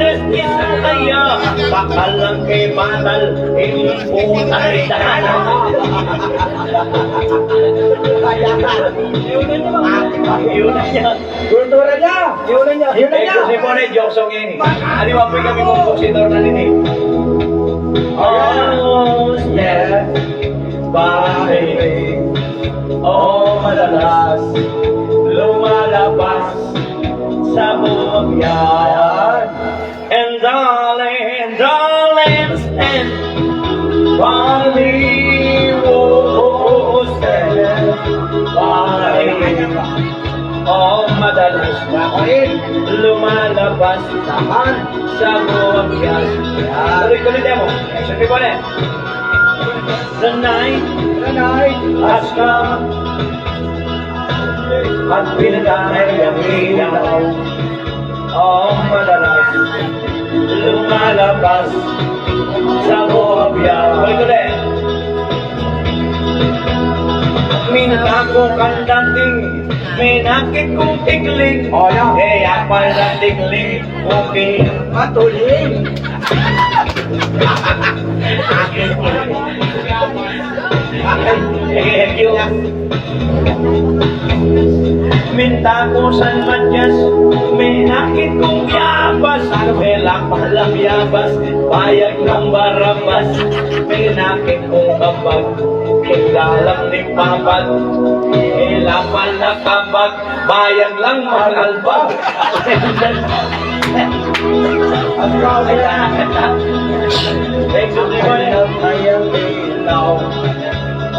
Kaya, bakalan ke batal, e, puta rin. Kaya, yun na yun. Yun na yun. Kultura niya. Yun na yun. Yun na yun. E, kasi po na yung joke song yun, e. Aliwa po kami kung compositor na rin, e. Oh, yeah. Bakit? Oh, madalas lumalabas sa hobyas. And darling, darling, stand by me. Oh, stand by me. Oh, madalas na rin lumalabas sa hobyas. Tuloy, tuloy, demo. Action, people, e. The night, the night has come. At pinatay ang ilaw. O madalas lumalabas sa hobyas. Balik ulit. Minta ku kang dating, menakit kung tikling. O, yan. E, ya pala tikling. Okay. Matuling. Thank you. Minta ku san matyas, menakit kung yabas, ano, e la pala yabas, bayag nang barabas, menakit kung kabag, kung lalam ning papag, e la pala kabag, bayag lang mangalbag. Ang grabe yan. Thank you, Lord. Ang ilaw.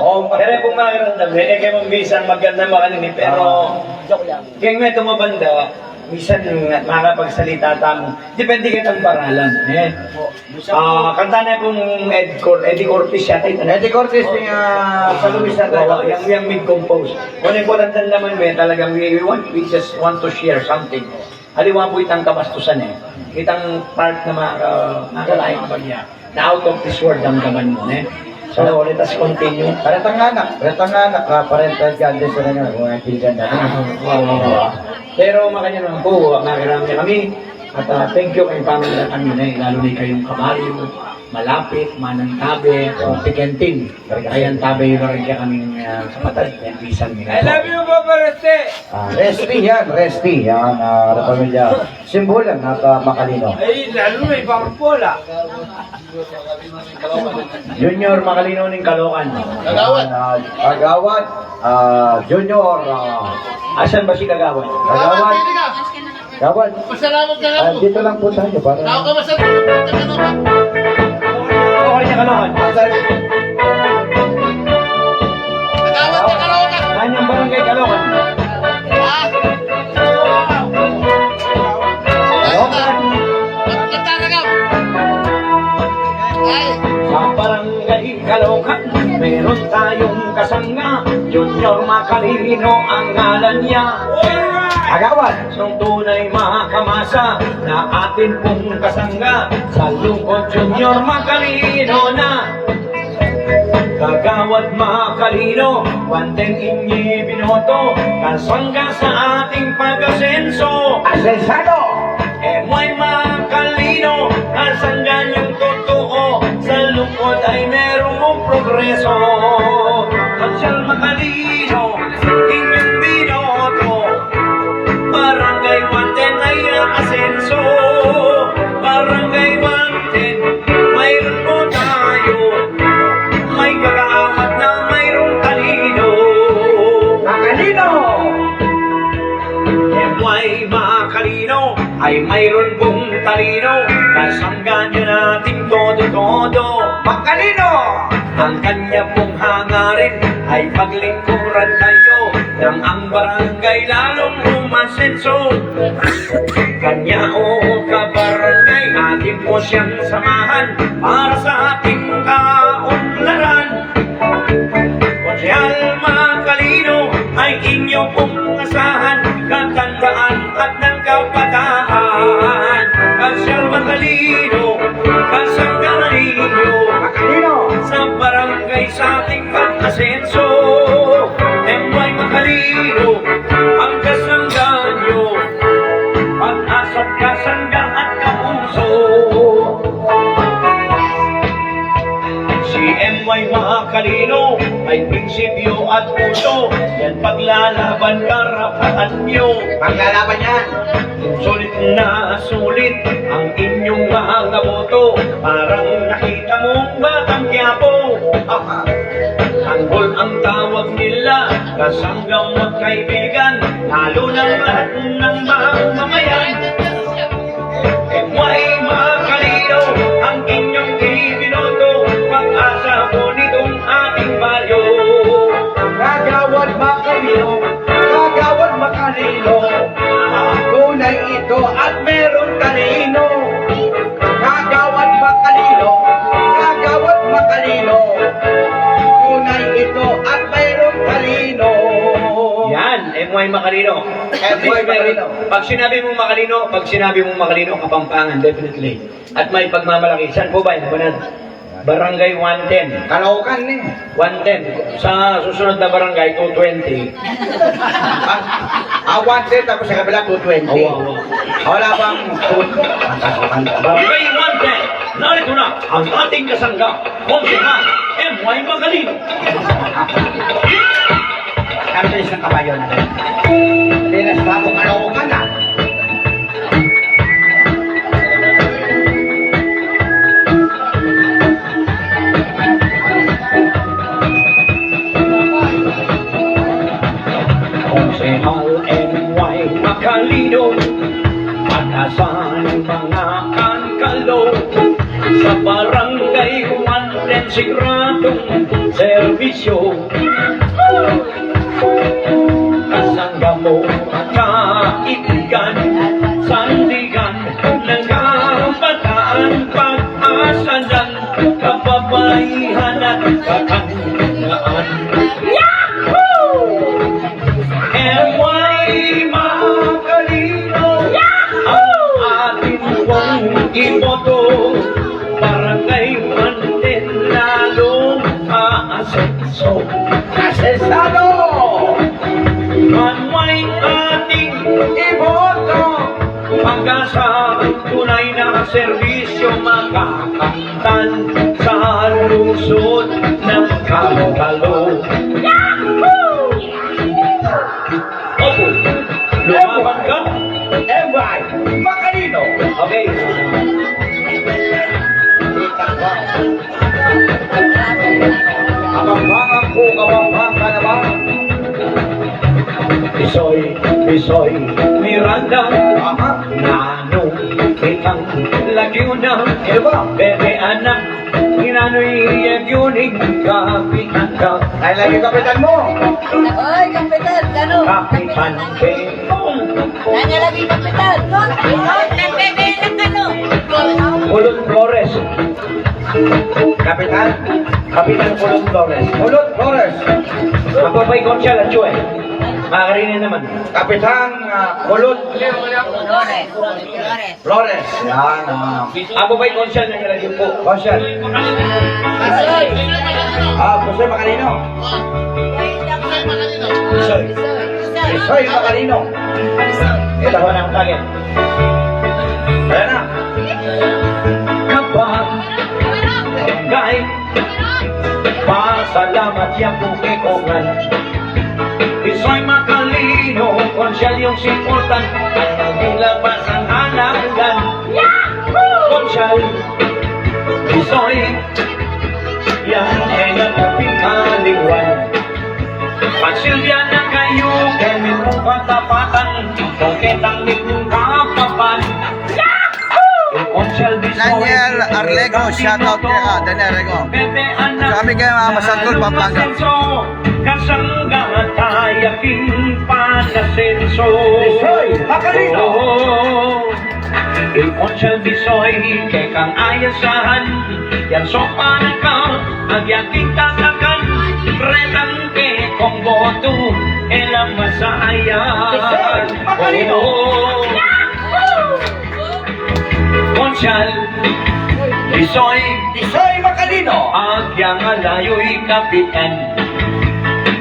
O, kaya pong makiramdam, e, e, kaya mong bisan maganda makanini, pero, ah, joke lang. Kaya may tumabanda, Misan makapagsalita tamu. Depende kitang paralan, e. Ah, kanita na pung Ed Cor-, Eddie Cortez yata ita. Eddie Cortez, ning, ah, San Luis yata. Yang, yang mid-compose. Kung importante naman, e, talagang we, we want, we just want to share something. Aliwa pu itang kabastusan, e. Itang part na maka-, makalain pa niya. Na out of this world ang gaman mu, e. So, let us continue. Para tang anak, para tang anak, ah, parental guidance na nga, kung ang kaibigan na. Pero makanyan naman pu, makiramay kami. At, ah, thank you kayong pamilya kami na, e, lalo na kayong kabaryo, malapit, manang tabe, o tikentin. Ayan, tabe, ibarang kaya kaming, ah, kapatid, kaya bisan mi. I love you, Papa Reste. Ah, Resti yan, Resti yan, ah, pamilya. Simbulan at, ah, Makalino. Ay, lalo na ibang bola. Junior Makalino ning Caloocan. Kagawad. Ah, Kagawad, ah, Junior, ah, asan ba si Kagawad? Kagawad. Kagawad. Pasalamat ka na. Ah, dito lang po tayo para. Tao ka, masalamat ka na. Okay, Caloocan. Kagawad, Caloocan. Anyang barangay Caloocan? Ha? Caloocan. Maganda na ka. Ay. Sa barangay Caloocan, meron tayong kasangga, Junior Makalino ang ngalan niya. Kagawad. Isang tunay makamasa na atin pung kasangga, sa lungkot Junior Makalino na. Kagawad Makalino, wanten inyong binoto, kasangga sa ating pag-asenso. Asensado! M Y Makalino, kasangga niyong totoo, sa lungkot ay meron mong progreso. Marshal Makalino, inyong binoto, Barangay Wanten ay aasenso. Barangay Wanten, mayroon po tayo. May Kagawad na mayroong talino. Makalino! M Y Makalino ay mayroon pong talino. Kasangga niya nating todo-todo. Makalino! Ang kanya pong hangarin ay paglingkuran kayo nang ang barangay lalong umasenso. Kanya o kabarangay, atin po siyang samahan para sa ating kaunlaran. Konsehal Makalino ay inyo pong asahan, katandaan at ng kabataan. Konsehal Makalino, kasangga ninyo. Makalino. Sa barangay, sa ating pag-asenso. M Y Makalino, ang kasangga nyo. Pag-asa't kasangga at kapuso. Si M Y Makalino ay prinsipyo at puso. Yan paglalaban karapatan nyo. Paglalaban yan. Sulit na sulit ang inyong mga boto. Parang nakita mong Batang Quiapo. Tanggol ang tawag nila, kasanggam magkaibigan, lalo ng lahat ng mamamayan. M Y Makalino ang inyong ibinoto, pag-asa po nitong ating baryo. Kagawad Makalino, Kagawad Makalino, tunay ito at meron talino. Kagawad Makalino, Kagawad Makalino, tunay ito at mayroong talino. Yan, M Y Makalino. M Y Makalino. Pag sinabi mong Makalino, pag sinabi mong Makalino, Kapampangan, definitely. At may pagmamalaki. Saan po ba yan? Banan? Barangay one ten. Caloocan, e. One ten. Sa susunod na barangay, two twenty. Ah, ah, one ten, tapos sa kabila, two twenty. Awa, awa. Wala bang two? Barangay one ten. Narito na ang ating kasangga, Konsehal M Y Makalino. Ang bilis ng kabayo na rin. Pinas pa akong Caloocan, ah. Konsehal M Y Makalino, patasan mga kankalo sa barangay one ten, siguradong serbisyo. Kasangga mo, kaibigan, Ating iboto, pagka sa tunay na serbisyo, makakamtan sa lungsod ng Kalo-Kalo. Opo, lumaban ka. Everybody, Makalino. Okay. Kapampangan ku, Kapampangan ka na ba? Bisoy, Bisoy, Miranda. Aha. Nanu itang lagyu na? Ano ba? Bebe anak, inanu i lagyu ning kapitan ka? Ay, lagyu kapitan mu. Oy, kapitan, kanu? Kapitan Bebong. Nanu lagyu kapitan? Bebe anak, kanu? Kulot Flores. Kapitan? Kapitan Kulot Flores. Kulot Flores. Apo pa i Konsehal, atyu e. Makarine naman. Kapitan, ah, Kulot Flores. Flores. Yan, ah. Apo pa i Konsehal, nanu lagyu pu? Konsehal. Ah, Jose Makalino. Bisoy. Bisoy Makalino. Ito ho na ang target. Ayan na. Kapag barangay, pasalamat ya pu kay Kongan. Bisoy Makalino, Konsehal yung siportan, ang maging labasan halagan. Konsehal, Bisoy, yan e na kapingkalingwan. Pagsilbian na kayu keng mipung katapatan, kung ketang mipung kapapan. Daniel Arlego, shout out kaya, ah, Daniel Arlego. Kami kaya, ah, Masantol, Pampanga. Kasangga tayo king panasenso. Bisoy, Makalino. Oh, i Konsehal Bisoy, kekang ayasahan, yang sopan ka, agyang king tatakan, retang kekong boto, e la masaya. Bisoy, Makalino. Oh. Konsehal Bisoy. Bisoy Makalino. Agyang alayu i kapitan.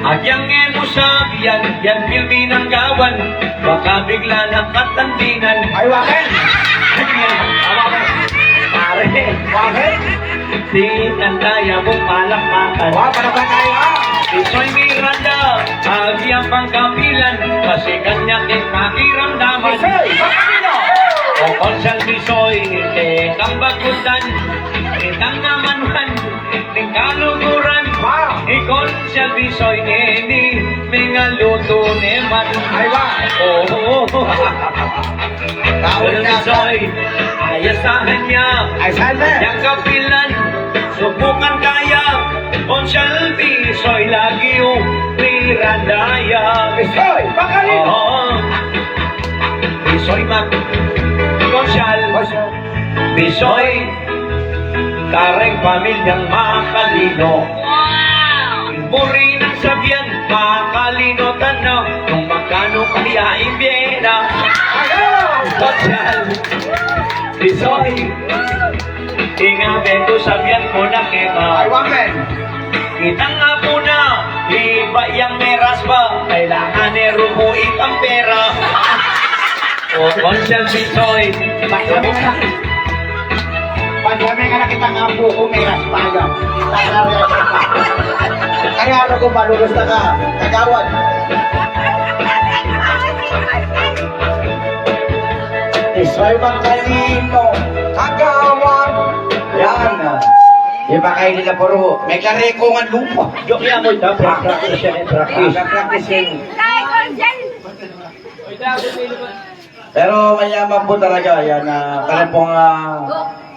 Agyang e mu sabian, yan pilmi nang gawan. Baka bigla na katandinan. Ay, bakit? Pare. Bakit? Di tanda ya mung palakpakan. Wa, palakpakan tayo, ha? Bisoy Miranda, agyang pangkapilan, kasi kanya king pakiramdaman. Bisoy, Makalino. O Konsehal Bisoy, ketang bagutan, ketang namanuan, ning kaluguran. Wa. I Konsehal Bisoy ngeni, mengaluto ne man. Ay, wa. Oo. Tawag na. Bisoy, ayasahan ya. Ayasahan na. Yang kapilan, subukan kaya. Konsehal Bisoy lagyu, Miranda ya. Bisoy, Makalino. Oo. Bisoy Mak-, Konsehal. Konsehal. Bisoy, kareng pamilyang Makalino. Wow! Buri nang sabian, Makalino tana, nung magkanu kaya ing byena. Konsehal Bisoy, ing abe ku sabian ku na keka. Ay, wa men. Itang apu na, iba yang meraspa, kailangan e rumu itang pera. O Konsehal Bisoy, pagsabi na. Pagsabi na kitang apu ku meraspa ya. Kaya ano ku, malulus na ka, kagawad. Bisoy Makalino, kagawad. Yan. Di ba kayo nila puro? May kareko nga lupa. Joke yan, boy. Practice yan, eh, practice. Ah, practice yan. Pero mayaman po talaga. Yan, ah, kami pong, ah,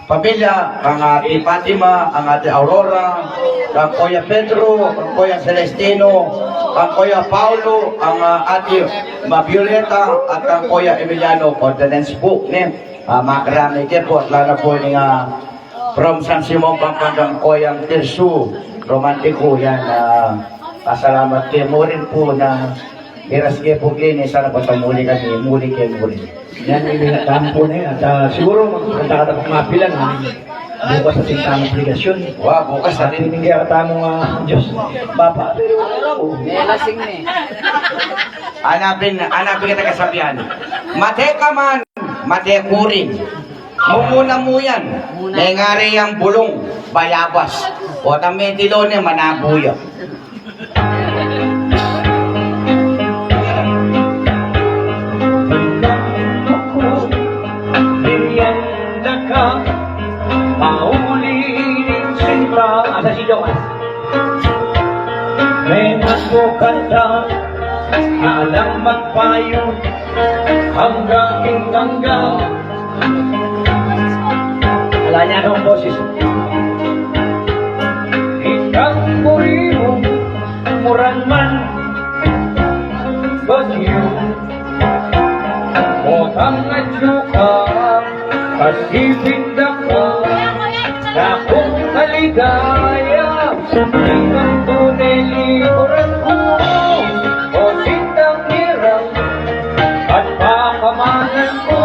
pamilya, ang Ate Fatima, ang Ate Aurora, ang Kuya Pedro, ang Kuya Celestino, ang Kuya Paulo, ang, ah, Ate Ma Violeta, at ang Kuya Emiliano, condolence po, ne? Ah, makarami kayo po, at lalo po yung, ah, from San Simon, Pampanga, ang Koyang Tirso, romantiko yan. Ah, pasalamat kayo mu rin po na miras kayo po kayo, sana pa muli kami, muli kayo mu rin. Yan, ini na tampo na yan. At, ah, siguro, magkanta ka na pang mapilan, ha? Bukas atin tamung obligasyon. Wa, bukas atin. Pininggan tamu nga Diyos, Papa. Pero, oh. May lasing ni. Hanapin, hanapin kita kasabian. Mate ka man, mate ku rin. Mumuna mu yan. Muna. Mengari yang bulung, bayabas. O, tame tilone, manabu ya. Merienda ka, mauli ning sinta. Asa si Jokas? Mengat mo kanta, alang magpayu, hanggang hinggang. Ala niya nung boses. Ikang buri mu, muran man bagyu, botang at yuka, at ipinda ka, nakung kaligaya. Ikang tune likuran ku, o sintang nirang, at pakamanan ku,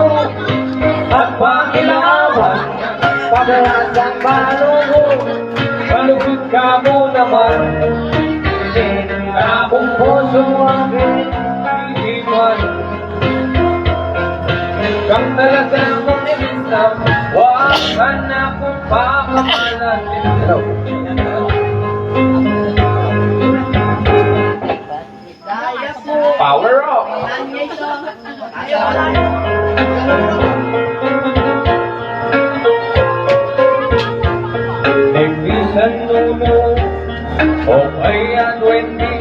at pakilawan, paglasang balu mu, malugud ka mu naman. Sing akung pusu ang iwan. Kang talagang maminsan, wa ka na kung pakamanan. Power up! Nagpisan nuno, o kaya duwende,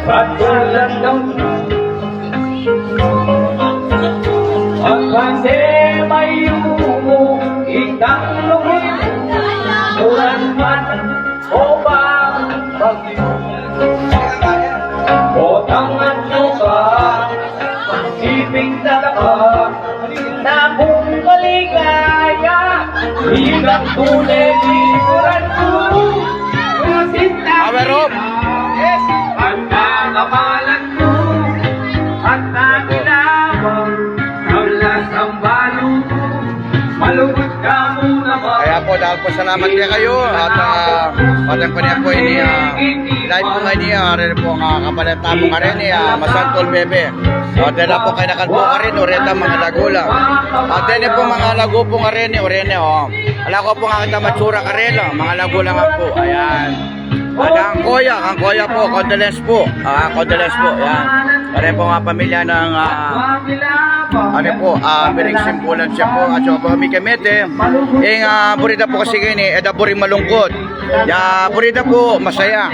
patulan daw na. At pande mayumu, itang lungit, ulan man, o bang bagyu. Botang at yuka, ipinda ka, nakung kaligaya. Ikang tune likuran ku, o sintang nirang, at pakamanan ku, at pakilawan, paglasang balu mu, malugud ka mu naman. Kaya po, dahil po salamat kaya kayo, at, ah, patang ko niya po ini, ah, live po ngayon niya, rin po nga kapalit tamu nga rin, eh, ah, Masantul Bebe. O, dahil po kayo nakal po ka rin, o, reta mga lagu lang. At dahil po mga lagu po nga rin, o, rin, o. Ala ko po nga kita matsura ka rin, o, mga lagu lang nga po. Ayan. At ang kuya, ang kuya po, condolence po. Ah, condolence po, yan. Pare po nga pamilya ng, ah, ano po, ah, Biring Simbulan siya po. At siya po kami kamete. Ing, ah, burida po kasi ngayon eh, eda buring malungkot. Ya, burida po, masaya.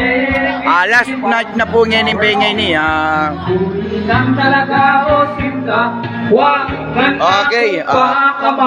Ah, last night na po ngayon yung pengay ni, ah. Okay, ah.